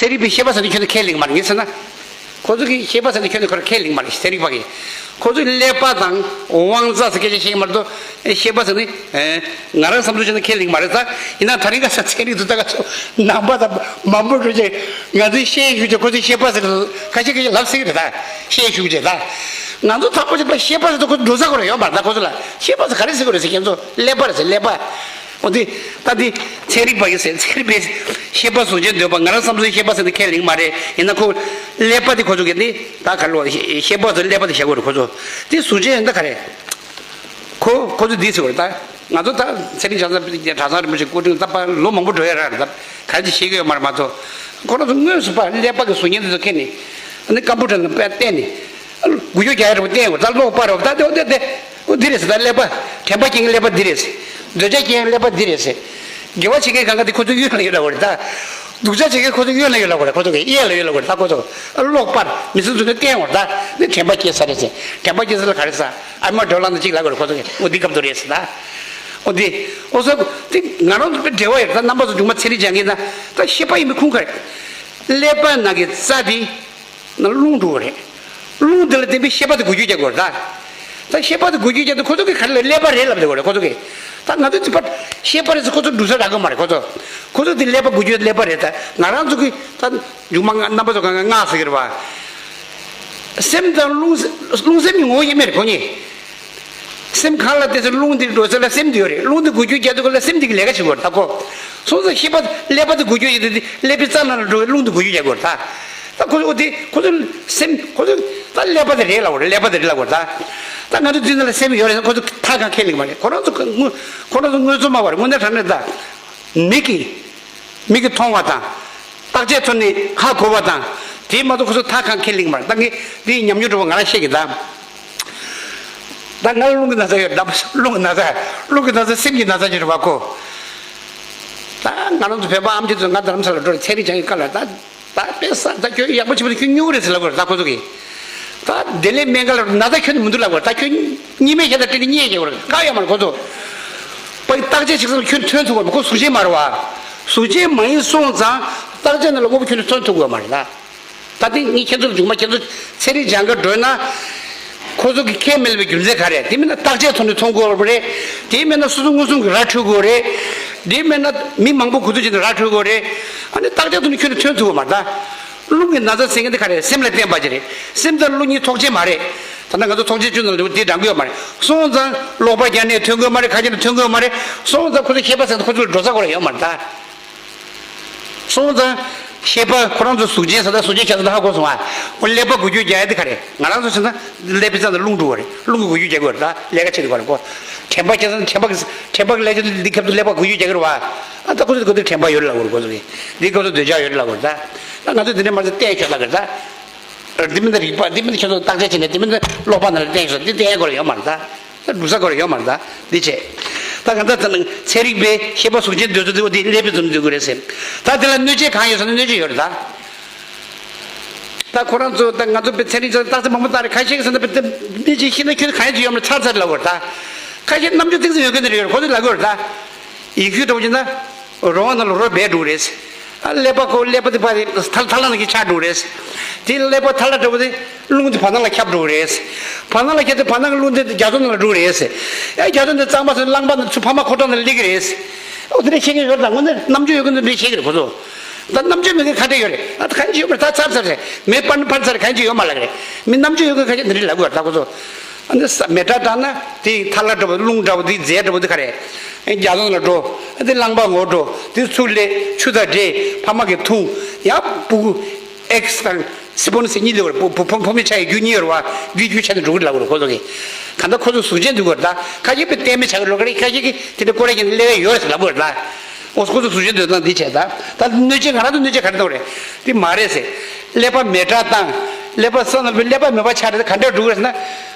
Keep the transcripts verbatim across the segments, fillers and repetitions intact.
ཚན་རིག་པའི་ཤེས་པ་ཟེར་དུས་ཁྱོན་ནས་ཁས་ལེན་གྱི་མ་རེད། ངས་ཟེར་ན། ཁོ་ཚོ་གིས་ཤེས་པ་ཟེར་དུས་ཁྱོན་ནས་ཁོ་རང་ཁས་ལེན་གྱི་མ་རེད། ཚན་རིག་པ་གིས། ཁོ་ཚོས་ཀླད་པ་དང་དབང་རྩ་ཟེར་སྐད་ཆ་བཤད་ཀྱི་མ་གཏོགས། ཤེས་པ་ཟེར་ནི། ཨེ། ང་རང་བསམ་ཚུལ་བྱས་ན་ཁས་ལེན་གྱི་མ་རེད་ད། ཡིན་ན་ད་རིང་ཁ་སང་ཚན་རིག་དུ་ད་ག་ཚོད་ནང་པ་དང་མང་པོ་འགྲོ་བྱས། ང་ཚོས་བཤད་ཞུ་བྱས། ཁོ་ཚོས་ཤེས་པ་ཟེར་ཁ་ཤས་ཁ་ཤས་ལབ་སྲིད་ཀྱི་རེད་ད། བཤད་ཞུ་བྱས་ད། ང་ཚོ་ཐག་པ་ཆོད་པ། ཤེས་པ་ཟེར་དུས་ཁོ་ཚོ་འགྲོ་ས་ཁོ་རང་ཡོད་མ་རེད་ད། ཁོ་ཚོ་ལ་ཤེས་པ་ཟེར་ག་རེ་ཟེར་དགོས་རེད་ཟེར། ཁྱེད་ཚོ་ཀླད་པ་རེད་ཟེར། ཀླད་པ། འོ་དེ། ད་དེ་ཚན་རིག་པ་ཡིན་ཟེར། ཚན་རིག་པའི་ཤེས་པ་གཟུགས་ཅན་འདོད་པ། ང་རང་བསམ་ཚུལ་ཤེས་པ་ཟེར་དེ་ཁས་ལེན་མ་རེད། ཡིན་ན་ཁོ་ཀླད་པ་དེ་ཁོ་ཚོ་གི་དེ་ད་ག་རེ་ལབ། ཤེས་པ་ཚོ་ཀླད་པ་དེ་བཞག་གི་རེད། ཁོ་ཚོ་དེ་གཟུགས་ཅན་ཡིན་ད་ག་རེ། ཁོ་ཁོ་ཚོ་འདི་ཟེར་བ་རེད་ད། ང་ཚོ་ད་ཚན་རིག་གྲྭ་ཚང་གྲྭ་ཚང་རིན་པོ་ཆེ་སྐུ་ཕྲེང་ད་ཕར་ལོ་མང་པོ་འགྲོ་ཡ་རག་རེད་ད། ག་རེ་ཅིག་ཤེས་ཀྱི་ཡོད་མ་རེད། མ་གཏོགས་ཁོ་རང་ཚོ་དངོས་སུ་ཕར་ཀླད་པ་གི་གཟུགས་བརྙན་དེ་ཚོ་ཁྱེར་ནས། ཨ་ནི་ཀམ་པུ་ཊར་ནང་བལྟས་ནས། འགུལ་སྐྱོད་རྒྱག་ཡ་རེད་པ། བལྟས་འོ་ད་གློག་སྤར་རེད་པ། ད་དེ་འོ་དེ་དེ། འོ་འདི་རེད་ཟེར། ད་ཀླད་པ་དྲན་པ་སྐྱེ་མཁན་ཀླད་པ་འདི་རེད་ཟེར། འདོད་ཆགས་སྐྱེ་མཁན་ཀླད་པ་འདི་རེད་ཟེར། དགེ་བ་བྱེད་མཁན་གང་ག་དེ་ཁོ་ཚོ་གཡོན་ལ་ཡོད་ལབ་པ་རེད་ད། སྡུག་ཅག་བྱེད་མཁན་ཁོ་ཚོ་གཡོན་ལ་ཡོད་ལབ་པ་རེད། ཁོ་ཚོ་གི་གཡས་ལ་ཡོད་ལབ་པ་རེད་ད། ཁོ་ཚོ་གློག་སྤར། མི་ཚེ་འདི་ནས་བལྟས་འོ་ད། འདི་དྲན་པ་སྐྱེ་ས་རེད་ཟེར། དྲན་པ་སྐྱེ་ས་ལ་ག་རེ་ཟེར། ཨ་མ་བགྲོ་གླེང་དང་གཅིག་ལབ་པ་རེད། ཁོ་ཚོ་གི་འོ་འདི་སྐབས་དུ་རེད་ཟེར་ད། འོ་འདི། འོ་ཟེར་དེ་ང་རང་ཚོ་དཔེ་འབྲེལ་བ་ཡོད་ད། རྣམ་པ་ཚོ་རྒྱུན་མ་ཚན་རིག་སྦྱང་མཁན་ན། ད་ཤེས་པ་ཡིན་པའི་ཁུངས་ག་རེ། ཀླད་པ་ནང་གི་རྩ་དེ་ནང་རླུང་འགྲོ་གི་རེད། རླུང་དེ་ལ་བརྟེན་པའི་ཤེས་པ་དེ་འགུལ་སྐྱོད་རྒྱག་གི་རེད་ད། ད་ཤེས་པ་དེ་འགུལ་སྐྱོད་རྒྱག་དུས་ཁོ་ཚོ་གིས་ག་རེ་ལབ། ཀླད་པ་རེད་ལབ་བསྡད་ཡོད་རེད་ཁོ་ཚོ་གིས། ད་ང་ཚོ་དེ་ཕར་ཤེས་པ་རེད་ཟེར་ཁོ་ཚོ་འགྲོ་ས་རག་གི་མ་རེད། ཁོ་ཚོ། ཁོ་ཚོ་དེ་ཀླད་པ་འགུལ་སྐྱོད་ཀླད་པ་རེད་ད། ང་རང་ཚོ་གིས་ད་མཇུག་མ་རྣམ་པ་ཚོ་གང་ག་སྔགས་ཟེར་གི་རེད་པ། སེམས་དང་རླུང་། རླུང་སེམས་གཉིས་ངོ་བོ་གཉིས་མེད་རེད་ཁོ་གཉིས། སེམས་གང་ལ་བརྟེན་ཚེ་རླུང་དེ་འགྲོ་ས་ལ་སེམས་དེ་ཡོད་རེད། རླུང་དེ་འགུལ་སྐྱོད་རྒྱག་དུས་ལ་སེམས་དེ་གིས་ལས་ཀ་བྱེད་དགོས་རེད་ད་ཁོ། སོང་ཙང་ཤེས་པ་ཀླད་པ་དེ་འགུལ་སྐྱོད་བྱེད་དུས་དེ་ཀླད་པའི་རྩ་ནང་ལ་འགྲོ་བའི་རླུང་དེ་འགུལ་སྐྱོད་རྒྱག་དགོས་རེད་ད། ད་ཁོ་ཚོ་འོ་དེ་ཁོ་ཚོ་སེམས་ཁོ་ཚོ་ད་ཀླད་པ་དེ་རེད་ལབ་དགོས་རེད། ཀླད་པ་དེ་རེད་ལབ་དགོས་རེད་ད། ད་ང་ཚོ་འདི་ནང་ལ་སེམས་ཡོད་རེད་ཟེར་ཁོ་ཚོ་ཐག་གང་ཁས་ལེན་གྱི་མ་རེད། ཁོ་རང་ཚོ་དངོས་ཁོ་རང་ཚོ་དངོས་ཚོ་མ་བར་དངོས་གནས་དྲང་གནས་ད། མིག་གིས། མིག་གིས་མཐོང་བ་དང་། བརྟག་དཔྱད་ཐོག་ནས་ཧ་གོ་བ་དང་། དེ་མ་གཏོགས་ཁོ་ཚོ་ཐག་གང་ཁས་ལེན་གྱི་མ་རེད། ད་ངས་འདི་ཉམས་མྱོང་འགྲོ་བ་ང་རང་ཤེས་ཀྱི་ད། ད་ང་ལ་རླུང་གི་ན་ཚ་ཡོད་ད། རླུང་གི་ན་ཚ། རླུང་གི་ན་ཚ་སེམས་ཀྱི་ན་ཚ་ཅིག་རེད་པ་ཁོ། ད་ང་རང་ཚོ་བོད་པ་ཨམ་ཆི་ཚོ་ང་རྡ་རམ་ས་ལ་འགྲོ་རེད། ཚན་རིག་སྦྱང་གི་སྐབས་ལ་ད། ད་དཔེ་ས་ད་ཁྱོད་ཡག་པོ་བྱེད་པ་ད་ཁྱོད་སྨྱོ་གི་རེད་ཟེར་ལབ་དགོས་རེད་ད་ཁོ་ཚོ་གིས། ད་དེ་ལས་སྨན་ཁང་ལ་ན་ཚ་ཁྱོན་ནས་མི་འདུག་ལབ་དགོས་རེད་ད། ཁྱོད་གཉིས་མེད་ཁྱེད་ད་སྤྲད་ནས་རྙེད་ཡོད་རེད། ག་ཡོད་མ་རེད་ཁོ་ཚོ། པ་བརྟག་དཔྱད་བྱེད་ས་ཁྱོད་ཐོན་ཐུབ་པ་མེད། ཁོ་གཟུགས་ཅན་མ་རེད་བ། གཟུགས་ཅན་མ་ཡིན་སོང་ཙང་བརྟག་དཔྱད་ནང་ལ་དངོས་པོ་ཁྱོད་ནས་ཐོན་ཐུབ་དགོས་མ་རེད་ད། ད་དེ་ངས་ཁྱེད་ཚོ་ལ་མཇུག་མ་ཁྱེད་ཚོ་ཚན་རིག་སྦྱང་ག་འགྲོ་ན། ཁོ་ཚོ་གིས་ཁས་མི་ལེན་པའི་རྒྱུ་མཚན་ག་རེ། དེ་མིན་ན་བརྟག་དཔྱད་ཐོག་ནས་མཐོང་དགོས་པ་རེད། དེ་མིན་ན་སོ་སོ་མངོན་སུམ་གྱིས་ར་འཕྲོད་དགོས་རེད། དེ་མིན་ན་མི་མང་པོ་གོ་ཐོས་བྱས་ནས་ར་འཕྲོད་དགོས་རེད། ཨ་ནི་བརྟག་དཔྱད་ཐོག་ནས་ཁྱོན་ནས་ཐོན་ཐུབ་པ་མ་རེད་ད། རླུང་གི་ན་ཚ་ཟེར་མཁན་དེ་ག་རེ། སེམས་ལ་བརྟེན་པ་ཅིག་རེད། སེམས་དང་རླུང་གཉིས་ཐོགས་བཅས་མ་རེད། ད་ལྟ་ང་ཚོ་ཚོགས་ཆེན་བཅུ་ནང་ལ་དེ་འདྲ་གི་ཡོད་མ་རེད། སོང་ཙང་ཀློག་པ་རྒྱག་ནས་ཐོན་གི་ཡོད་མ་རེད། ཁ་ཤས་ནས་ཐོན་གི་ཡོད་མ་རེད། སོང་ཙང་ཁོ་ཚོ་ཤེས་པ་ཟེར་ན་ཁོ་ཚོ་ལ་འགྲོ་ས་ཁོ་རང་ཡོད་མ་རེད་ད། སོང་ཙང་ཤེས་པ་ཁོ་རང་ཚོ་གཟུགས་ཅན་ཟེར་ད་གཟུགས་ཅན་ཁྱེད་ཚོ་ད་ཧ་གོ་སོང་ཨ། ཁོ་ཀླད་པ་འགུལ་སྐྱོད་རྒྱག་ཡ་དེ་ག་རེད། ང་རང་ཚོ་བྱས་ན་ཀླད་པའི་རྩ་ནས་རླུང་འགྲོ་བ་རེད། རླུང་གིས་འགུལ་སྐྱོད་རྒྱག་གི་ཡོད་རེད་ད། ལས་ཀ་བྱེད་དུས་ག་རེ་ཁོ། དྲན་པ་སྐྱེ་ས་དྲན་པ་གི་དྲན་པ་གི་ལས་ཀ་འདི་ཁྱབ་ཏུ་ཀླད་པ་འགུལ་སྐྱོད་རྒྱག་གི་རེད་བ། ཨ་ད་ཁོ་ཚོ་ཁོ་ཚོ་དྲན་པ་ཡོད་རེད་ལབ་དགོས་རེད། ཁོ་ཚོ་གི་འདི་ཁོ་ཚོ་འདོད་ཆགས་ཡོད་རེད་ལབ་དགོས་རེད་ད། ད་ང་ཚོ་འདི་འདྲ་མ་ཚད་བལྟས་ཤོག་ལབ་གི་རེད་ད། འདི་མི་འདི་རིག་པ་འདི་མི་འདི་ཁྱོད་ཚོ་བརྟག་དཔྱད་བྱས་ནས་འདི་མི་འདི་ཀློག་པ་ནང་ལ་བལྟས་ཤོག་འདི་བལྟས་དགོས་རེད་ཡོད་མ་རེད་ད། ད་འགྲོ་ས་དགོས་རེད་ཡོད་མ་རེད་ད། འདི་བྱས། ད་གང་ལྟར་ད་ནི་ཚན་རིག་པའི་ཤེས་པ་གཟུགས་ཅན་འདོད་ཚུལ་འདི་འོ་འདི་ཀླད་པའི་འཛོམས་འདོད་དགོས་རེད་ཟེར། ད་དེ་ལ་གནོད་བྱེད་གང་ཡོད་ཟེར་ན་གནོད་བྱེད་ཡོད་རེད་ད། ད་ཁོ་རང་ཚོ་ད་ང་ཚོ་པའི་ཚན་རིག་ཚོ་རྟགས་གསལ་མང་པོ་བཏང་རེད། ཁ་ཤས་ཀྱིས་ཟེར་ན་པའི་དེ་མི་གཅིག་ཤི་ན་ཁྱོད་གང་ཡང་ཅིག་ཡོད་མ་རེད་ཚར་ཚར་ལབ་དགོས་རེད་ད། ཁ་ཤས་རྣམ་འགྱུར་ཏོག་ཙམ་ཡོད་མཁན་དེ་རེད་ཡོད་རེད་ཁོ་ཚོས་ལབ་དགོས་རེད་ད། ཡིག་ཤུལ་འདྲ་པོ་བྱས་ན། རོ་བ་ནང་ལ་རོ་སྦས་འགྲོ་གི་རེད། ཨ་ཀླད་པ་ཁོ་ཀླད་པ་དེ་ཕར་ཐལ་ཐལ་ལ་ནང་གི་ཆགས་འགྲོ་གི་རེད། དེ་ཀླད་པ་ཐལ་ལ་འདྲ་པོ་དེ་རླུང་དེ་བར་སྣང་ལ་ཁྱབ་འགྲོ་གི་རེད། བར་སྣང་ལ་ཁྱབ་སྟེ་བར་སྣང་གི་རླུང་དེ་རྒྱ་མཚོ་ནང་ལ་འགྲོ་གི་རེད། ཨ་རྒྱ་མཚོ་ནས་གཙང་མ་སོང་རླངས་པ་ནང་ཚུར་ཕ་མ་ཁོ་ཐག་ནང་སླེབས་ཀྱི་རེད། འོ་དེ་འདྲ་ཤེས་མཁན་ཡོད་རེད་ད། དངོས་གནས་རྣམ་དཔྱོད་ཡོད་མཁན་དེ་འདྲ་ཤེས་ཀྱི་རེད་ཁོ་ཚོ། ད་རྣམ་དཔྱོད་མེད་མཁན་ག་འདྲ་ཡོད་རེད། ད་གང་ཅི་ཡོད་མ་རེད། ད་ཚར་ཚར་རེད། མེ་སྤར་ན་སྤར་ཚར་རེད། གང་ཅི་ཡོད་མ་ལབ་ཀྱི་རེད། མི་རྣམ་དཔྱོད་ཡོད་མཁན་ཁ་ཤས་འདི་འདྲ་ལབ་ཀྱི་ཡོད་རེད་ད་ཁོ་ཚོ། ཨ་ནི་ས་མེ་སྲེག་བཏང་ན་དེ་ཐལ་བ་འདྲ་པོ་རླུང་འདྲ་པོ་དེ་རྫས་འདྲ་པོ་དེ་ག་རེ། རྒྱ་མཚོ་ལ་འགྲོ། དེ་རླངས་པ་ངོ་འགྲོ། དེ་ཚུར་སླེབས་ཆུ་དང་འདྲེས་ཕ་མ་གིས་འཐུང་། ཡང་སྤུ་གུ་ཨེགས་དང་སི་པོ་ནི་སི་གཉིས་ལས་བར་བུ་བུ་ཕོ་མོ་ཆགས་ཡའི་རྒྱུ་གཉིས་ཡོད་རེད་བ། རྒྱུ་རྒྱུ་ཆ་ནས་འགྲོ་གི་ལབ་དགོས་རེད་ཁོ་ཚོ་གིས། གང་ལྟར་ཁོ་ཚོ་གཟུགས་ཅན་འདུག་གོ་རེད་ད། ཁ་ཤས་པའི་གཏན་མེད་ཆགས་ཀྱི་ལོ་ཁ་ཤས་ཁ་ཤས་ཀྱིས་དེ་འདྲ་སྐོར་ར་བཞིན་སླེབས་ཡ་ཡོད་རེད་ཟེར་ལབ་དགོས་རེད་ད། འོ་ཁོ་ཚོ་གཟུགས་ཅན་འདོད་སྟངས་འདི་བྱས་ད། ད་གནོད་བྱེད་ང་རང་ཚོ་གནོད་བྱེད་ག་རེ་གཏོང་རེད། འདི་མ་རེད་ཟེར། ཀླད་པ་མེ་སྲེག་བཏང་། ཀླད་པ་ས་ནང་ལ་ཀླད་པ་མེད་པ་ཆགས་རེད། ག་འདྲ་འགྲོ་གི་རེད་ཟེར་ན།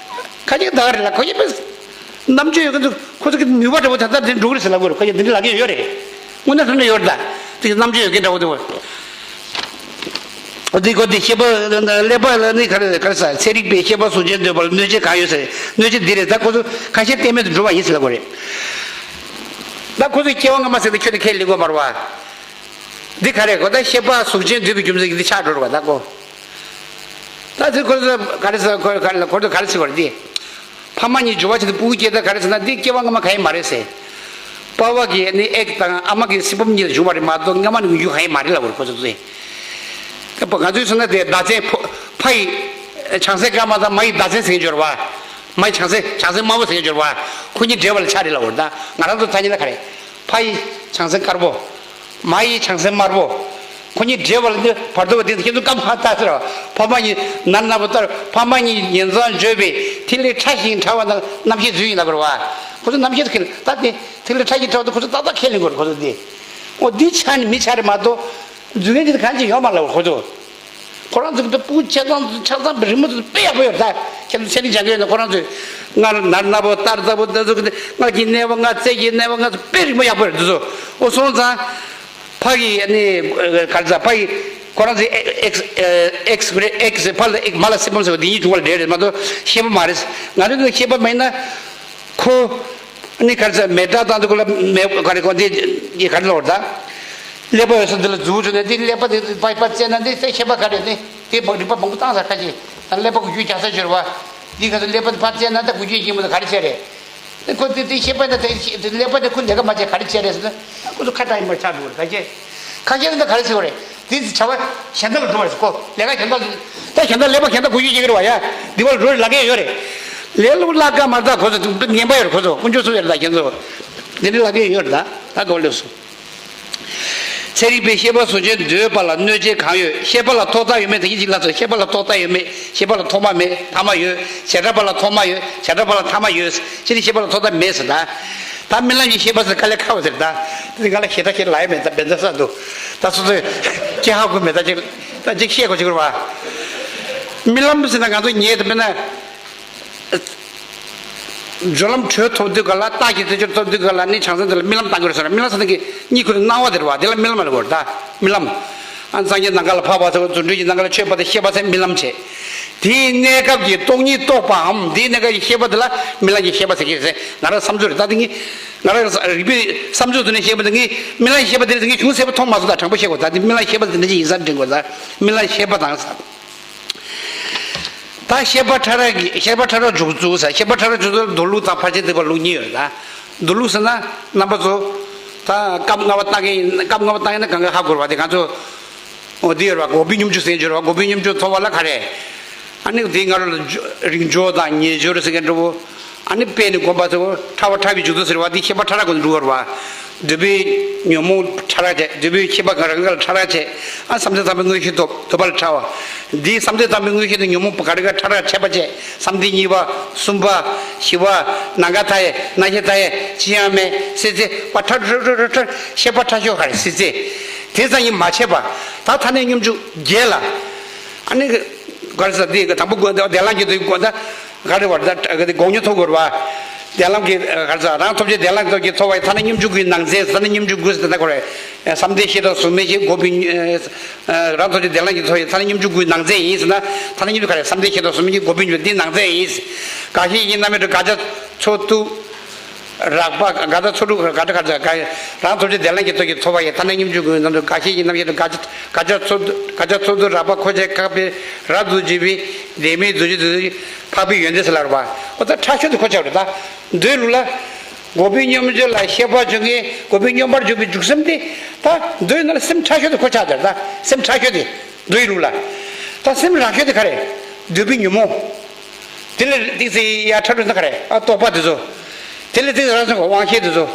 ཁ་ཅིག་ད་ག་རེད་ལ་ཁོ་ཡིན་པས། རྣམ་དཔྱོད་ཡོད་མཁན་ཚོ་ཁོ་ཚོ་གི་ནུས་པ་འདྲ་པོ་ད་ལྟ་འདི་འགྲོ་གི་རེད་ཟེར་ལབ་དགོས་རེད། ཁོ་ཡིན་འདི་འདྲ་ལབ་ཀྱི་ཡོད་རེད། དངོས་གནས་དྲང་གནས་ཡོད་རེད་ད། དེ་རྣམ་དཔྱོད་ཡོད་མཁན་འདྲ་པོ་འདུག་འོ་དེ་ཁོ་དེ་ཤེས་པ་ཀླད་པ་ལ་ནི་ག་རེ་ག་རེ་ཟ། ཚན་རིག་པའི་ཤེས་པ་གཟུགས་ཅན་འདོད་པ་ལ་གནོད་བྱེད་གང་ཡོད་ཟེར། གནོད་བྱེད་འདི་རེད་ད། ཁོ་ཚོ་ཁ་ཤས་གཏན་མེད་དུ་འགྲོ་བ་ཡིན་ཟེར་ལབ་དགོས་རེད། ད་ཁོ་ཚོས་སྐྱེ་བ་སྔ་མ་ཟེར་ཏེ་ཁྱོན་ནས་ཁས་ལེན་དགོས་མ་རེད་བ། འདི་ག་རེ་གོ། ད་ཤེས་པ་གཟུགས་ཅན་འདུས་པའི་རྒྱུ་མཚན་གྱིས་འདི་ཆགས་འགྲོ་བ་ད་གོ། ད་དེ་ཁོ་ཚོ་ག་རེ་ཟེར། ཁོ་ག་རེ་ལ་ཁོ་ཚོ་ག་རེ་ཟེར་བ་རེད་དེ། ཕ་མ་གཉིས་འབྱོར་བ་བྱས་ཏེ་སྤུ་གུ་སྐྱེས་ད་ག་རེ་ཟེར་ན། འདི་སྐྱེ་བ་སྔ་མ་གང་ཡང་མ་རེད་ཟེར། པ་ཕ་གི་ནི་ཨེག་དང་ཨ་མ་གི་སྲིད་བུམ་གཉིས་ལ་བྱུང་བ་རེད་མ་གཏོགས་སྔ་མ་ནས་ཡོང་རྒྱུ་གང་ཡང་མ་རེད་ལབ་པ་རེད་ཁོ་ཚོ་ཚོས། ད་ང་ཚོས་མཚོན་ན་དེ་བདག་འཛིན་ཕོ་ཕ་ཡི་བྱང་སེམས་དཀར་དམར་དང་མ་ཡི་བདག་འཛིན་ཟེར་མཁན་འབྱོར་བ། མ་ཡི་བྱང་སེམས་བྱང་སེམས་དམར་པོ་ཟེར་མཁན་འབྱོར་བ། ཁོ་གཉིས་འབྲེལ་བ་ལ་ཆགས་རེད་ལབ་པ་རེད། ད་ང་རང་ཚོ་ཐ་སྙད་ལ་ག་རེ། ཕ་ཡི་བྱང་སེམས་དཀར་པོ། མ་ཡི་བྱང་སེམས་དམར་པོ། ཁོ་གཉིས་འབྲེལ་བ་ལ་འདི་བར་དོ་བ་དེ་ཁྱེད་ཚོ་སྐབས་ཧ་ལྟ་ཟེར་བ། ཕ་མ་གཉིས་ནར་ནར་པོ་ལྟར་ཕ་མ་གཉིས་ཉེ་འཚང་བརྗོད་པའི་ཐིག་ལེ་ཕྲ་ཞིང་ཕྲ་བ་དང་རྣམ་ཤེས་རྫུན་ཡིན་ལབ་པ་རེད་བ། ཁོ་ཚོ་རྣམ་ཤེས་ཁས་ལེན་ད་དེ་ཐིག་ལེ་ཕྲ་ཞིང་ཕྲ་བ་དེ་ཁོ་ཚོ་ཏག་ཏག་ཁས་ལེན་དགོས་རེད་ཁོ་ཚོ་དེ། འོ་འདི་ཆ་ནི་མི་ཆ་རེད་མ་གཏོགས། རྫུན་ངན་དེ་གང་ཅི་ཡོད་མ་ལབ་ཁོ་ཚོ། ཁོ་རང་ཚོ་གི་སྤུ་གུ་ཆ་ཚང་ཆ་ཚང་གི་རི་མོ་ཚོ་དཔེ་ཡག་པོ་ཡོད་ད། ཁྱེད་ཚོ་ཚན་རིག་སྦྱང་གི་ཡོད་ན་ཁོ་རང་ཚོས་སྔར་ནར་ནར་པོ་སྟར་སྟར་པོ་འདི་ཚོ་གི་སྔར་གྱི་གནས་པ་སྔར་རྩལ་གྱི་གནས་པ་སྔར་ཚོ་དཔེ་རི་མོ་ཡག་པོ་ཡོད་འདི་ཚོ། འོ་སོང་ཙང་། ཕ་གི་ནི་ག་རེ་ཟ་ཕ་གི་ཁོ་རང་ཚོའི་ཨེག་ཨེག་ཨེག་ཨེག་ཕ་ལ་ཨེག་མ་ལ་སྲིད་བུམ་ཟེར་བ་འདི་གཉིས་བྱུང་བ་ལ་འབྲེལ་རེད་མ་གཏོགས་ཤེས་པ་མ་རེད། ང་ཚོ་ཤེས་པ་མེད་ན་ཁོ། ཨ་ནི་ག་རེ་ཟེར་མེ་སྲེག་བཏང་དུས་ཁོ་ལ་མེ་ག་རེ་གོ་འདི་འདི་ག་རེ་ལབ་རེད་ད། ཀླད་པ་ཡོད་ས་འདི་ལ་མཛུབ་བཙུགས་ནས་འདི་ཀླད་པ་འདི་པ་པ་བཙལ་ན་འདི་ཚེ་ཤེས་པ་ག་རེ་འདི་འདི་རིག་པ་མང་པོ་བཏང་ས་ཁ་ཅིག་ད་ཀླད་པ་འགུལ་སྐྱོད་རྒྱག་ས་ཅིག་རེད་བ། འདི་ག་ཚོད་ཀླད་པ་འདི་ཕར་བཙལ་ན་ད་འགུལ་སྐྱོད་ཀྱི་མོ་ད་ག་རེ་བྱས་རེད། འདི་ཁོ་འདི་འདི་ཤེས་པ་འདི་ད་ཀླད་པ་འདི་ཁོ་ལས་ཀ་མ་བྱས་ག་རེ་བྱས་རེད་ཟེར་ན་ཁོ་ཚོ་ཁ་བྲལ་ཡིན་པར་ཆགས་འགྲོ་གི་རེད་ད་ཅེ། ཁ་ཤས་འདི་ག་རེ་བྱེད་དགོས་རེད། དེ་བྱ་བ་གཞན་དག་ལ་འགྲོ་བ་རེད་ཁོ་ལས་ཀ་གཞན་དག་ལ། ད་གཞན་དག་ཀླད་པ་གཞན་དག་འགུལ་སྐྱོད་བྱེད་ཀྱི་རེད་བ་ཡ། འདི་བ་ལ་འགྲོ་རེད་ལབ་མཁན་ཡོད་རེད། ལས་སླ་པོ་བརླག་ག་མ་བརླག་ཁོ་ཚོ་ངན་པ་ཡོད་རེད་ཁོ་ཚོ་དཀོན་མཆོག་སུ་ཡོད་རེད་ད་ཁྱེད་ཚོ། འདི་འདྲ་ལབ་མཁན་ཡོད་རེད་ད་ད་གོ་ལེ་སོ། ཚན་རིག་པས་ཤེས་པ་གཟུགས་ཅན་འདུས་པ་ལ་གནོད་བྱེད་གང་ཡོད། ཤེས་པ་ལ་ཐོག་མཐའ་ཡོད་མེད་དེ་གཉིས་ཅིག་ལ་ཚོ་ཤེས་པ་ལ་ཐོག་མཐའ་ཡོད་མེད། ཤེས་པ་ལ་ཐོག་མ་མེད་ཐ་མ་ཡོད། བྱེ་བྲག་པ་ལ་ཐོག་མ་ཡོད། བྱེ་བྲག་པ་ལ་ཐ་མ་ཡོད། ཅི་ནི་ཤེས་པ་ལ་ཐོག་མཐའ་མེད་ཟེར་ད། ད་རྨི་ལམ་གྱི་ཤེས་པ་ཟེར་དཀའ་ལས་ཁག་པ་ཟེར་ད། དེ་ང་ལ་ཞེ་དྲག་ཞེ་ལབ་ཡ་མེད་ད་བེ་ཛ་ས་འདུག་ད་སོ་སོས་ཁྱེད་ཧ་གོ་མེད་ད་ཅིག་ད་ཅིག་བཤད་དགོས་ཅིག་རེད་བ། རྨི་ལམ་ཟེར་ན་ང་ཚོ་ཉལ་དུ་དཔེར་ན། སྦྱོར་ལམ་དྲོད་ཐོབ་དུས་ག་ལ་རྟགས་ཀྱི་རྩད་གཅོད་ཐོབ་དུས་ག་ལ་ནི་བྱང་སེམས་དེ་ལ་རྨི་ལམ་བཏང་དགོས་རེད་ཟེར་ན་རྨི་ལམ་ཟེར་ན་གི་གཉིད་ཁུག་ནས་སྣང་བ་དེ་རེད་བ་དེ་ལ་རྨི་ལམ་ལབ་དགོས་རེད་ད་རྨི་ལམ། ཨ་རྫས་ཉིད་ནམ་མཁའ་ལ་འཕགས་པ་ཟེར་བ་རྫུ་འཕྲུལ་གྱི་ནམ་མཁའ་ལ་མཆེད་པ་དེ་ཤེས་པ་ཟེར་རྨི་ལམ་བྱེད། དེའི་གནས་སྐབས་ཀྱི་སྟོང་ཉིད་རྟོགས་པའམ་དེའི་གནས་སྐབས་ཀྱི་ཤེས་པ་དེ་ལ་རྨི་ལམ་གྱི་ཤེས་པ་ཟེར་གྱི་རེད་ཟེར་ང་རང་བསམ་ཚུལ་རེད་ད་དེ་ངས་ང་རང་རིག་པའི་བསམ་ཚུལ་དུ་ནས་བཤད་པ་དེ་ངས་རྨི་ལམ་ཤེས་པ་དེ་རེད་ཟེར་ངས་ཅུང་ཟད་པ་མཐོང་མ་སོང་ད་དྲང་པོ་བཤད་དགོས་ད་དེ་རྨི་ལམ་ཤེས་པ་དེ་འདྲ་ཅིག་ཡིན་ས་དྲན་དགོས་ད་རྨི་ལམ་ཤེས་པ་དང་ས། ད་ཤེས་པ་ཕྲ་རགས་ཀྱི་ཤེས་པ་ཕྲ་རགས་འཇོག་ཚུལ་ཟེར་ཤེས་པ་ཕྲ་རགས་འཇོག་ཚུལ་མདོ་ལུགས་དང་ཕར་ཕྱིན་ཐེག་པ་ལུགས་གཉིས་ཡོད་རེད་ད། མདོ་ལུགས་ཟེར་ན་རྣམ་པ་ཚོ་ད་སྐབས་ལྔ་པ་བཏང་གི་ཡིན་སྐབས་ལྔ་པ་བཏང་ཡིན་ན་གང་ག་ཧ་གོ་རེད་བ་དེ་ང་ཚོ་འོ་དེ་ཡོད་རེད་བ་འགོག་པའི་སྙོམས་འཇུག་ཟེར་གྱི་ཡོད་རེད་བ་འགོག་པའི་སྙོམས་འཇུག་ཐོབ་པ་ལ་ག་རེ། ཨ་ནི་དེའི་སྔ་རོལ་ལ་རིང་སྦྱོར་དང་ཉེ་སྦྱོར་ཟེར་མཁན་འདྲ་བོ། ཨ་ནི་དཔེ་ནི་དགོངས་པ་ཚོ་ཕྲ་བ་ཕྲ་བའི་འཇུག་ཚུལ་ཟེར་བ་འདི་ཤེས་པ་ཕྲ་རགས་ཀྱི་འགྲོ་བར་བ། འདོད་པའི་ཉོན་མོངས་ཕྲ་རགས་བྱས་འདོད་པའི་ཤེས་པ་གང་རང་ག་ལ་ཕྲ་རགས་བྱས། ཨ་བསམ་གཏན་དང་པོའི་མངོན་ཤེས་ཐོབ་འདོད་པ་ལ་ཕྲ་བ། འདིའི་བསམ་གཏན་དང་པོའི་མངོན་ཤེས་དེ་ཉོན་མོངས་པ་ག་རེ་ག་ཕྲ་རགས་བྱས་པ་བྱས་བསམ་གཏན་གཉིས་པ་གསུམ་པ་བཞི་པ་ནམ་མཁའ་མཐའ་ཡས་རྣམ་ཤེས་མཐའ་ཡས་ཅི་ཡང་མེད་སྲིད་རྩེ་བ་ཕྲ་ཕྲ་ཕྲ་ཕྲ་ཤེས་པ་ཕྲ་ཤོས་ག་རེ་སྲིད་རྩེ། དེ་ཙམ་ཡིན་མ་བྱས་པ་ད་ཐ་སྙད་སྙོམས་འཇུག་བརྒྱད་ལ། ཨ་ནི། ག་རེ་ཟེར་དེ་དང་པོ་དགོངས་དེ་ལམ་གྱི་དུས་དགོངས་ད་ག་རེ་བར་ད་ག་དེ་དགོངས་ཉོན་ཐོབ་དགོས་རེད་བ། དེ་ལམ་གྱི་ག་རེ་ཟེར་རང་ཐོབ་བྱེད་དེ་ལམ་ཐོབ་ཀྱི་ཐོབ་པ་ཡི་ཐ་སྙད་སྙོམས་འཇུག་གི་ནང་ཚན་ཐ་སྙད་སྙོམས་འཇུག་དགོས་ཟེར་ད་ག་རེ། བསམ་གཏན་ཤེས་རབ་གཟུགས་མེད་ཀྱི་འགོག་པའི་རང་ཐོབ་བྱེད་དེ་ལམ་གྱི་ཐོབ་ཡི་ཐ་སྙད་སྙོམས་འཇུག་གི་ནང་ཚན་ཡིན་ཟེར་ན་ཐ་སྙད་སྙོམས་འཇུག་ག་རེ་བསམ་གཏན་ཤེས་རབ་གཟུགས་མེད་ཀྱི་འགོག་པའི་འདི་ནང་ཚན་ཡིན། དགག་བྱའི་ཡིན་རྣམ་དབྱེ་དགག་བྱ་ཚོགས་བསྡུ། རགས་པ་དགག་བྱ་ཚོགས་དྲུག་དགག་བྱ་དགག་བྱ་དགག་རང་ཐོབ་བྱེད་དེ་ལམ་གྱི་ཐོག་གི་ཐོབ་པ་ཡི་ཐ་སྙད་སྙོམས་འཇུག་གི་ནང་དུ་དགག་བྱའི་ཡིན་རྣམ་དབྱེ་དགག་བྱ་དགག་བྱ་ཚོགས་བསྡུ་དགག་བྱ་ཚོགས་བསྡུ་རགས་པ་འཁོར་བྱེད་ཁག་པའི་རབ་ཏུ་བྱེད་པའི་བདེན་མེད་རྫུ་འཕྲུལ་རྫུ་འཕྲུལ་འཕགས་པའི་ཡོན་ཏན་ཟེར་ལ་རེད་པ། འོ་ད་ཕྲ་ཤོས་དེ་ཁོ་ཆགས་རེད་ད། མདོའི་ལུགས་ལ། འགོག་པའི་སྙོམས་འཇུག་ལ་ཤེས་པ་འཇུག་མཁན་འགོག་པའི་སྙོམས་པར་འཇུག་པའི་འཇུག་སེམས་དེ། ད་མདོའི་ནང་ལ་སེམས་ཕྲ་ཤོས་དེ་ཁོ་ཆགས་རེད་ད། སེམས་ཕྲ་ཤོས་དེ། མདོའི་ལུགས་ལ། ད་སེམས་རགས་ཤོས་དེ་ག་རེ། འདོད་པའི་ཉོན་མོངས། དེ་ལས་ཏོག་ཙམ་ཡར་ཕྲ་འགྲོ་ན་ག་རེ་ཨ་རྟོག་པ་དེ་ཚོ། དེ་ལས་ཏོག་ཙམ་རང་བྱུང་གི་དབང་ཤེས་དེ་ཚོ།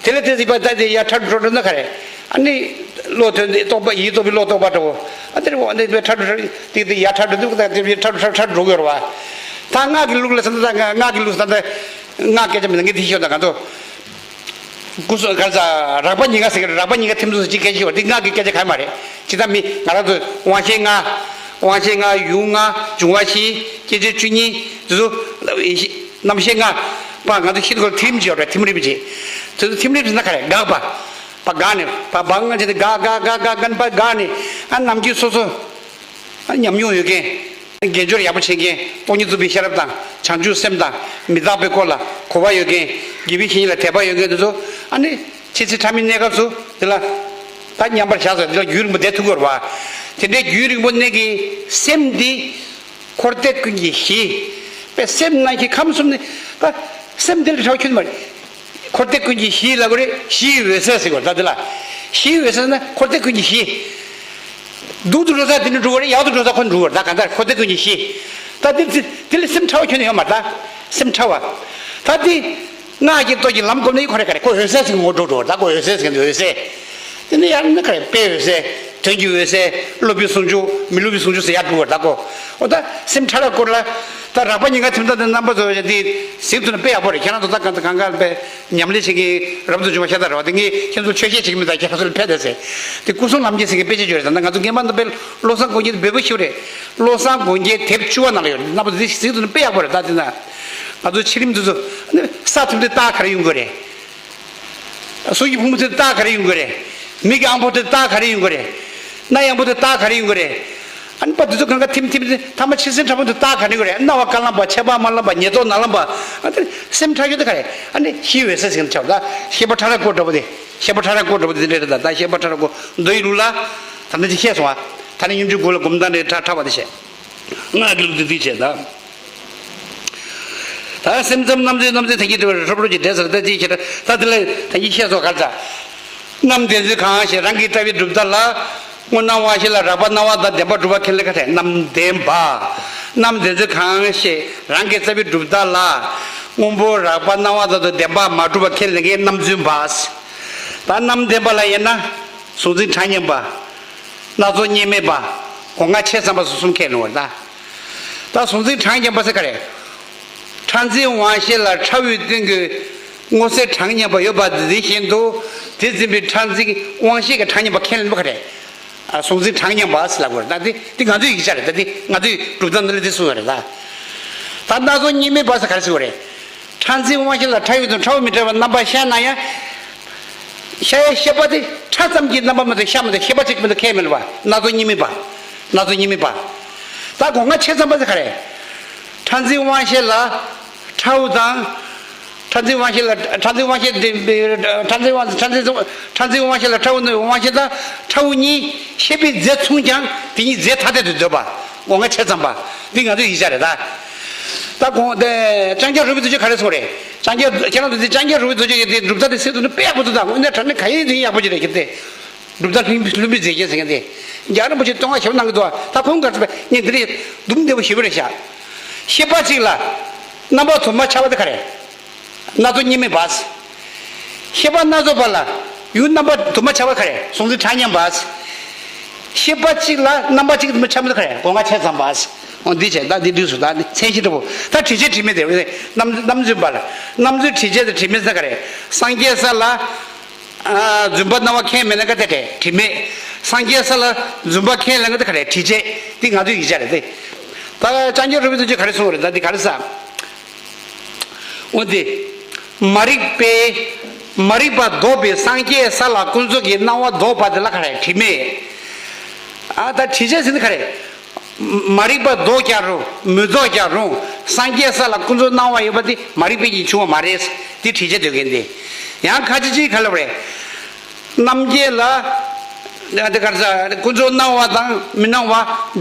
དེ་ལས་ཏོག་ཙམ་པ་ད་དེ་ཡར་ཕྲ་འགྲོ་འགྲོ་ན་ག་རེ། ཨ་ནི། བློ་ཐོན་ཏེ་རྟོག་པ་ཡིད་རྟོག་པའི་བློ་རྟོག་པ་འདྲ་བོ། ཨ་དེ་རེ་བ་ཨ་ནི་ཕྲ་འགྲོ་ཏོག་ཙམ་ཡར་ཕྲ་འགྲོ་ཕྲ་འགྲོ་གི་ཡོད་རེད་བ། ད་སྔགས་ཀྱི་ལུགས་ལ་ས་ད་ད་སྔགས་ཀྱི་ལུགས་ས་ད་སྔགས་སྐད་ཆ་མི་ལ་ངས་དེ་ཤོད་ད་ག་ཚོ། སྐུ་གསུང་ག་ས་རགས་པ་གཉིས་ཀ་ཟེར་གི་རགས་པ་གཉིས་ཀ་ཐིམ་ཚུལ་གཅིག་སྐད་ཆ་ཤོད་དེ་སྔགས་ཀྱི་སྐད་ཆ་གང་ཡང་མ་རེད། ཇི་ལྟར་མི་ང་རང་ཚོ་དབང་ཤེས་ལྔ། དབང་ཤེས་ལྔ་ཡུལ་ལྔ་འབྱུང་བ་བཞི་སྐྱེ་མཆེད་བཅུ་གཉིས་དེ་ཚོ། རྣམ་ཤེས་ལྔ། པ་ང་ཚོ་ཤེས་སྒོ་ཐིམ་བྱེད་རེད་ཐིམ་རིམ་བྱེད། དེ་ཚོ་ཐིམ་རིམ་ཟེར་ན་ག་རེ་འགག་པ། པ་འགག་ནས་པ་བག་ང་བྱེད་དེ་འགག་འགག་འགག་འགག་འགག་ནས་པ་འགག་ནས་ཨ་ནམ་རྒྱུན་སོ་སོ། ཨ་ཉམས་མྱོང་ཡོད་མཁན། དགེ་སྦྱོར་ཡག་པོ་བྱེད་མཁན་སྟོང་ཉིད་རྫོགས་པའི་ཤེས་རབ་དང་བྱང་ཆུབ་སེམས་དང་མི་རྟག་པའི་སྐོར་ལ་གོ་བ་ཡོད་མཁན་དགེ་བའི་བཤེས་གཉེན་ལ་དད་པ་ཡོད་མཁན་དེ་ཚོ་ཨ་ནི་ཆེས་ཆེས་ཕྲ་མོའི་གནས་སྐབས་སུ་དེ་ལ། ད་མཉམ་པར་བཞག་ཟེར་འདི་ལ་རྒྱུན་རིང་པོ་བསྡད་ཐུབ་ཀྱི་ཡོད་རེད་བ། དེ་འདྲའི་རྒྱུན་རིང་པོ་གནས་ཀྱི་སེམས་འདི་འཁོར་འདས་ཀུན་གྱི་གཞི། པའི་སེམས་རྣམ་ཤེས་ཁམས་གསུམ་ནི་ད་སེམས་འདི་ལ་ཁྱོད་ཁྱོད་མ་རེད། འཁོར་འདས་ཀུན་གྱི་གཞི་ལབ་དགོས་རེད། གཞིའི་འོད་གསལ་ཟེར་དགོས་རེད། ད་འདི་ལ་གཞིའི་འོད་གསལ་ན་འཁོར་འདས་ཀུན་གྱི་གཞི། སྡུག་ཏུ་འགྲོ་ས་དེ་ནི་འགྲོ་བ་རེད། ཡག་ཏུ་འགྲོ་ས་ཁོ་ནི་འགྲོ་བ་རེད། ད་གང་ལྟར་འཁོར་འདས་ཀུན་གྱི་གཞི། ད་འདི་འདི་འདི་ལ་སེམས་ཕྲ་བ་ཁྱོན་ནས་ཡོད་མ་རེད། ད་སེམས་ཕྲ་བ། ད་འདི་སྔགས་ཀྱི་སྟོབས་ཀྱིས་ལམ་བསྒོམས་ན་ཡིན་ཁོ་རེ་ག་རེ་ཁོ་འོད་གསལ་ཟེར་གྱི་ངོ་སྤྲོད་འགྲོ་བ་རེད། ད་ཁོ་འོད་གསལ་ཟེར་གྱི་འོད་གསལ། དེ་ནས་ཡང་ན་ག་རེ་དཔེའི་འོད་གསལ། དོན་གྱི་འོད་གསལ། སློབ་པའི་ཟུང་འཇུག་མི་སློབ་པའི་ཟུང་འཇུག་ཟེར་ཡག་འགྲོ་བ་རེད། ད་ཁོ་འོ་ད་སེམས་ཕྲ་བའི་སྐོར་ལ་ད་རགས་པ་ཉིན་གང་ཐིམ་ཐང་དེ་རྣམ་པ་ཚོ་འདི་གཟིགས་ཐུབ་ན་དཔེ་ཡག་པོ་རེད། ཁྱེད་རང་ཚོ་ད་གང་ད་གང་ག་དཔེ་ཉམས་ལེན་བྱེད་ཀྱི་རབ་ཏུ་བྱུང་བ་ཤ་སྟག་རེད་བ། དེ་ངས་ཁྱེད་ཚོ་ཆོས་བཤད་བྱེད་ཀྱི་མེད། ད་ཁྱེད་རང་ཚོ་ལ་ཕན་ཐོགས་ཟེར། དེ་སྐུ་གསུང་ལམ་ཁྱེར་ཟེར་མཁན་དཔེ་ཆ་ཅིག་ཡོད་རེད། ད་ང་ཚོ་རྒན་པ་རྣམ་པས་བློ་བཟང་དགོངས་རྒྱན་དེ་འབོད་པ་ཞིག་རེད། བློ་བཟང་དགོངས་རྒྱན་དེབ་བཅུ་པ་ནང་ལ་ཡོད་རེད། རྣམ་པ་ཚོ་འདི་གཟིགས་ཐུབ་ན་དཔེ་ཡག་པོ་རེད། ད་དེ་ན་ང་ཚོ་ཕྱི་རིམ་དེ་ཚོ་ས་ཐོབ་དེ་རྟགས་ག་རེ་ཡོང་དགོས་རེད། སུ་ཡི་ཕུང་པོ་དེ་རྟགས་ག་རེ་ཡོང་གི་རེད། མིག་གི་ཨང་པོ་དེ་རྟགས་ག་རེ་ཡོང་གི་རེད། སྣ་ཡང་པོ་དེ་རྟགས་ག་རེ་ཡོང་གི་རེད། ཨ་ནི་པ་དེ་ཚོ་གང་ག་ཐིམ་ཐིམ་དེ་ཐ་མ་ཕྱི་སེམས་ཕྲ་མོ་དེ་རྟགས་ག་རེ་ཡོང་གི་རེད། རྣ་བ་དཀར་ལམ་པ། མཆེ་བ་དམར་ལམ་པ། ཉེར་བསྡོགས་ནག་ལམ་པ། ཨ་དེ་སེམས་ཕྲ་ཤོས་དེ་ག་རེད། ཨ་ནི་ཤེས་འོད་གསལ་ཟེར་མཁན་ཆགས་ད་ཤེས་པ་ཕྲ་རགས་སྐོར་འདྲ་པོ་དེ། ཤེས་པ་ཕྲ་རགས་སྐོར་འདྲ་པོ་དེ་འདྲ་རེད། ད་ད་ཤེས་པ་ཕྲ་རགས་སྐོར་མདོ་ཡི་ལུགས་ལ་ད་ནི་ཅིག་བཤད་སོང་བ། ད་ནི་སྙོམས་འཇུག་དགུ་ལ་སྒོམ་སྟངས་རེ་ཕྲ་ཕྲ་བ་དེ་བཤད། སྔགས་ཀྱི་ལུགས་འདི་འདི་བྱས་ད། ད་སེམས་ཙམ་རྣམ་འཛིན་རྣམ་འཛིན་ཐལ་གྱིས་བྲི་བ་རེད། ཧྲོབ་ཧྲོབ་ཀྱི་འདྲེས་སར་ལྟ་ཅི་ཁྱེད་ད་དེ་ལ་ད་ཡིག་བཤད་སོགས་གར་ད། རྣམ་བདེན་རྫུན་གང་ཞེས་རང་གི་རྩ་བའི་གྲུབ་མཐའ་ལ། སྔོ་སྣང་དབང་ཤེས་ལ་རགས་པ་སྣང་བ་དང་ལྡན་པ་གྲུབ་པ་ཁས་ལེན་ག་དེ་རྣམ་བདེན་པ། རྣམ་བདེན་རྫུན་གང་ཞེས་རང་གི་རྩ་བའི་གྲུབ་མཐའ་ལ། སྔོན་པོ་རགས་པ་སྣང་བ་དང་ལྡན་པ་མ་གྲུབ་པ་ཁས་ལེན་མཁན་རྣམ་རྫུན་པ། ད་རྣམ་བདེན་པ་ལ་དབྱེ་ན། གཟུང་འཛིན་གྲངས་མཉམ་པ། སྣ་ཚོགས་གཉིས་མེད་པ། སྒོ་ལྔ་ཆ་ཚང་བ་སོགས་གསུམ་ཁས་ལེན་པ་རེད་ད། ད་གཟུང་འཛིན་གྲངས་མཉམ་པ་ཟེར་ག་རེ། ཕྲ་འཛིན་དབང་ཤེས་ལ་ཕྲ་བའི་སྟེང་གི་སྔོ་སེར་གྲངས་མཉམ་པ་ཡོད་པ་དེ་བཞིན་དུ་དེ་འཛིན་པའི་ཕྲ་འཛིན་དབང་ཤེས་ཀྱི་གྲངས་མཉམ་པ་ཁས་ལེན་པ་ག་རེ། ཨ་གཟུང་འཛིན་གྲངས་མཉམ་པ་ཟེར་ལབ་དགོས་རེད། ད་དེ་དེ་ང་ཚོའི་ཡིག་ཆ་རེད། ད་དེ་ང་ཚོའི་གྲུབ་མཐའ་འདི་ལ་དེ་གསུངས་ཡོད་རེད་ད། ད་སྣ་ཚོགས་གཉིས་མེད་པ་ཟེར་ག་རེ་ཟེར་བ་རེད། ཕྲ་འཛིན་དབང་ཤེས་ལ་ཕྲ་བའི་དང་ཕྲ་བ་མི་འདྲ་བའི་རྣམ་པ་ཤར་ན་ཡང་། ཤར་ཡ་ཤེས་པ་དེ་ཕྲ་ཙམ་གྱི་རྣམ་པ་མ་གཏོགས་ཤར་མ་གཏོགས་ཤེས་པ་གཅིག་མ་གཏོགས་ཁས་མི་ལེན་པ། སྣ་ཚོགས་གཉིས་མེད་པ། སྣ་ཚོགས་གཉིས་མེད་པ། ད་སྒོ་ལྔ་ཆ་ཚང་བ་དེ་ག་རེ། ཕྲ་འཛིན་དབང་ཤེས་ལ་ཕྲ་བོ་དང་། ཕྲ་འཛིན་དབང་ཤེས་ལ་ཕྲ་འཛིན་དབང་ཤེས་དེ་ཕྲ་འཛིན་དབང་ཕྲ་འཛིན་ཕྲ་འཛིན་དབང་ཤེས་ལ་ཕྲ་བོ་ནི་དབང་ཤེས་དང་ཕྲ་བོ་གཉིས་ཤེས་པའི་རྫས་མཚུངས་ཀྱང་དེ་གཉིས་རྫས་ཐ་དད་དུ་འདོད་པ། སྒོ་ལྔ་ཆ་ཚང་བ། འདི་ང་ཚོའི་ཡིག་ཆ་རེད་ད། ད་གོང་དེ་ལྕང་སྐྱ་རོལ་པའི་མདོ་རྒྱུད་ག་རེ་གསུངས་རེད། ལྕང་སྐྱ་ཁྱེད་རང་ཚོ་འདི་ལྕང་སྐྱ་རོལ་པའི་མདོ་རྒྱུད་ཀྱི་དེ་གྲུབ་མཐའ་དེ་སེལ་ཐུབ་ན་དཔེ་ཡག་པོ་འདུག་ད་དངོས་གནས་དྲང་གནས་ག་ཡིན་དེ་ཡག་པོ་ཅིག་རེད་ཁྱེད་དེ། གྲུབ་མཐའ་ལྷུན་ལྷུན་པོའི་མཛེས་རྒྱན་ཟེར་མཁན་དེ། རྒྱ་རིན་པོ་ཆེ་སྟོན་ཁ་ཞིབ་གནང་གི་འདུག་ད་ཁོང་ག་ཚོད་ངས་འདི་རེད་འདུམ་བདེ་པོ་ཞིབ་པོ་རེད་བཞག་ཤེས་པ་གཅིག་ལ་རྣམ་པ་དུ་མ་ཆགས་པ་དེ་ག་རེད། སྣ་ཚོགས་གཉིས་མེད་པ། ཤེས་པ་སྣ་ཚོགས་པ་ལ་ཡུལ་རྣམ་པ་དུ་མ་ཆགས་པ་ག་རེ། གཟུང་འཛིན་གྲངས་མཉམ་པ། ཤེས་པ་གཅིག་ལ་རྣམ་པ་གཅིག་དུ་མ་ཆགས་པ་ག་རེ། སྒོ་ལྔ་ཆ་ཚང་བ། འོ་འདི་བྱས་ད་འདི་འགྲིག་སོང་། ད་འདི་མཚན་གཞི་འདྲ་པོ་ད་དྲི་བྱེད་དྲི་མེད་དེ་རྣམ་རྣམ་རྫུན་པ་ལ་རྣམ་རྫུན་དྲི་བྱེད་དེ་དྲི་མེད་ཟེར་ག་རེ། སངས་རྒྱས་ས་ལ་ཨ་རྫུན་པ་སྣང་བ་ཁས་མི་ལེན་ག་དེ་དྲི་མེད། སངས་རྒྱས་ས་ལ་རྫུན་པ་ཁས་ལེན་ག་དེ་ག་རེ། དྲི་བྱེད། འདི་ང་ཚོའི་ཡིག་ཆ་རེད་དེ། ད་ལྕང་སྐྱ་རོལ་པའི་མདོ་རྒྱུད་ག་རེ་གསུངས་པ་རེད། ད་འདི་ག་རེ་ཟེར། འོ་དེ། མ་རིག་པས། མ་རིག་པ་ལྡོག་པའི་སངས་རྒྱས་ས་ལ་ཀུན་རྫོབ་ཀྱི་སྣང་བ་ལྡོག་པ་དེ་ལ་ག་རེ་དྲི་མེད། ཨ་ད་དྲི་བྱེད་ཟེར་ན་ག་རེ། མ་རིག་པ་ལྡོག་ཀྱང་རུང་མི་ལྡོག་ཀྱང་རུང་སངས་རྒྱས་ས་ལ་ཀུན་རྫོབ་སྣང་བ་ཡོད་པ་དེ་མ་རིག་པས་ཀྱིས་བྱུང་བ་མ་རེད། དེ་དྲི་བྱེད་འདོད་མཁན་དེ། ཡང་ཁ་ཅིག་ཅིག་ག་ལབ་རེད། རྣམ་མཁྱེན་ལ། དེ་ག་རེ་ཟེར། ཀུན་རྫོབ་སྣང་བ་དང་མི་སྣང་བ་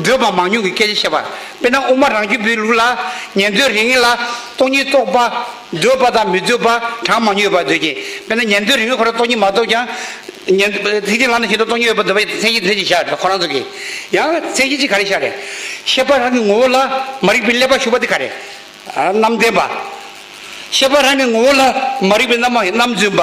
འདོད་པ་མང་ཉུང་གི་སྐད་ཆ་བཤད་པ། དཔེར་ན་དབུ་མ་རང་རྒྱུད་པའི་ལུགས་ལ་ཉན་ཐོས་རིགས་ངེས་ལ་སྟོང་ཉིད་རྟོགས་པ་འདོད་པ་དང་མི་འདོད་པ་གྲངས་མང་ཉུང་ཡོད་པ་འདོད་ཀྱི། དཔེར་ན་ཉན་ཐོས་རིགས་ངེས་ཁོ་རང་སྟོང་ཉིད་མ་རྟོགས་ཀྱང་། ཉན་ཐེག་ཆེན་ལམ་སྣ་བཞིན་དུ་སྟོང་ཉིད་ཡོད་པ་འདོད་པ་མཚན་གཞི་དེ་འདྲ་ཅིག་བཞག་ཁོ་རང་ཚོ་གིས། ཡང་མཚན་གཞི་གཅིག་ག་རེ་བཞག་རེད། ཤེས་པ་རང་གི་ངོ་བོ་ལ་མ་རིག་པའི་བསླད་པ་ཞུགས་པ་དེ་ག་རེ། རྣམ་བདེན་པ། ཤེས་པ་རང་གི་ངོ་བོ་ལ་མ་རིག་པའི་རྣམ་མང་རྣམ་རྫུན་པ།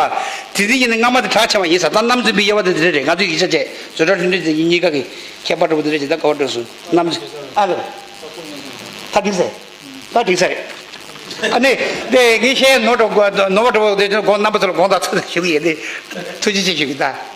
དེ་འདི་ཡིན་ན་སྔ་མ་དེ་གྲགས་ཆེ་བ་ཡིན་ས། ད་རྣམ་རྫུན་པའི་དབྱེ་བ་དེ་འདི་འདྲ་རེད། ང་ཚོས་ཡིག་ཆ་བྱས་བཟོ་གྲྭ་ལྷུན་གྲུབ་དེ་གཉིས་ཀ་གི་མཁས་པ་འདྲ་པོ་འདི་འདྲ་བྱས་ད་ག་བ་འགྲོ་སོང་རྣམ་རྫུན། ཨ་ལོ། ད་འགྲིག་ས་རེད། ད་འགྲིག་ས་རེད། ཨ་ནི། དེ་ངས་བཤད་ནོར་འགྲོ་ནོར་བ་འགྲོ་བ་དེ་ཚོ་དགོངས་རྣམ་པ་ཚོ་ལ་དགོངས་དག་ཚོད་ཞུ་གི་ཡིན་ཏེ། ཐུགས་རྗེ་ཆེ་ཞུ་གི་ད།